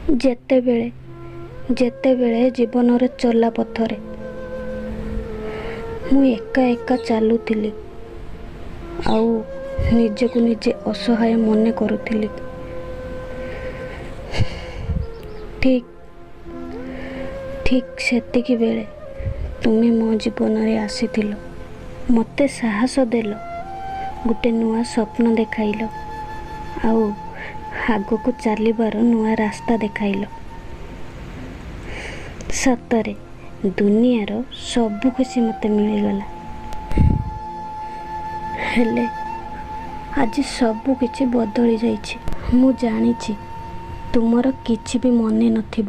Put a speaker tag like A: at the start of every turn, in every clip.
A: ଯେତେବେଳେ ଯେତେବେଳେ ଜୀବନର ଚଲା ପଥରେ ମୁଁ ଏକା ଏକା ଚାଲୁଥିଲି ଆଉ ନିଜକୁ ନିଜେ ଅସହାୟ ମନେ କରୁଥିଲି, ଠିକ୍ ଠିକ୍ ସେତିକି ବେଳେ ତୁମେ ମୋ ଜୀବନରେ ଆସିଥିଲ। ମୋତେ ସାହସ ଦେଲ, ଗୋଟେ ନୂଆ ସ୍ୱପ୍ନ ଦେଖାଇଲ ଆଉ ଆଗକୁ ଚାଲିବାର ନୂଆ ରାସ୍ତା ଦେଖାଇଲ। ସତରେ ଦୁନିଆର ସବୁ ଖୁସି ମୋତେ ମିଳିଗଲା। ହେଲେ ଆଜି ସବୁ କିଛି ବଦଳି ଯାଇଛି। ମୁଁ ଜାଣିଛି ତୁମର କିଛି ବି ମନେ ନଥିବ,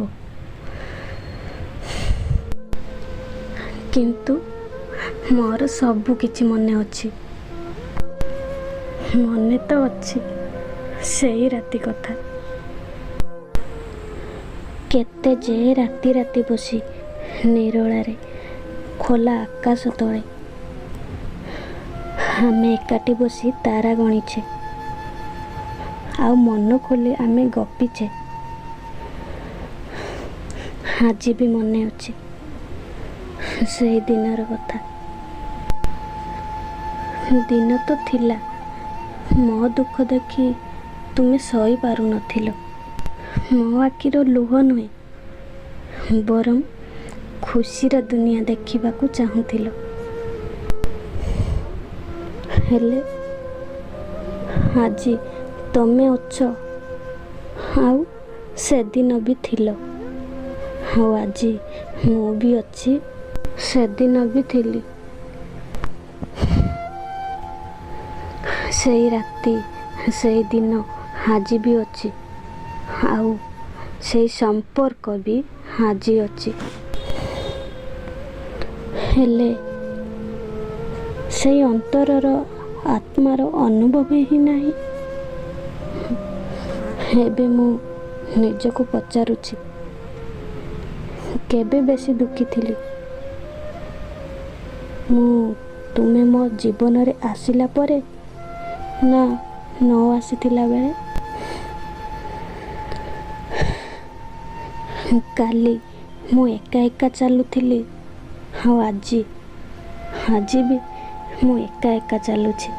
A: କିନ୍ତୁ ମୋର ସବୁ କିଛି ମନେ ଅଛି। ମନେ ତ ଅଛି ସେଇ ରାତି କଥା, କେତେ ଯେ ରାତି ରାତି ବସି ନିରୋଳାରେ ଖୋଲା ଆକାଶ ତଳେ ଆମେ ଏକାଠି ବସି ତାରା ଗଣିଛେ ଆଉ ମନ ଖୋଲି ଆମେ ଗପିଛେ। ଆଜି ବି ମନେ ଅଛି ସେଇ ଦିନର କଥା। ଦିନ ତ ଥିଲା, ମୋ ଦୁଃଖ ଦେଖି ତୁମେ ସହି ପାରୁନଥିଲ। ମୋ ଆଖିର ଲୁହ ନୁହେଁ, ବରଂ ଖୁସିର ଦୁନିଆ ଦେଖିବାକୁ ଚାହୁଁଥିଲ। ହେଲେ ଆଜି ତମେ ଅଛ, ଆଉ ସେଦିନ ବି ଥିଲ, ଆଉ ଆଜି ମୁଁ ବି ଅଛି, ସେଦିନ ବି ଥିଲି। ସେଇ ରାତି, ସେଇ ଦିନ ଆଜି ବି ଅଛି, ଆଉ ସେଇ ସମ୍ପର୍କ ବି ଆଜି ଅଛି। ହେଲେ ସେଇ ଅନ୍ତରର ଆତ୍ମାର ଅନୁଭବ ହିଁ ନାହିଁ। ଏବେ ମୁଁ ନିଜକୁ ପଚାରୁଛି, କେବେ ବେଶୀ ଦୁଃଖୀ ଥିଲି ମୁଁ, ତୁମେ ମୋ ଜୀବନରେ ଆସିଲା ପରେ ନା ନ ଆସିଥିଲା ବେଳେ? କାଲି ମୁଁ ଏକା ଏକା ଚାଲୁଥିଲି, ଆଉ ଆଜି ଆଜି ବି ମୁଁ ଏକା ଏକା ଚାଲୁଛି।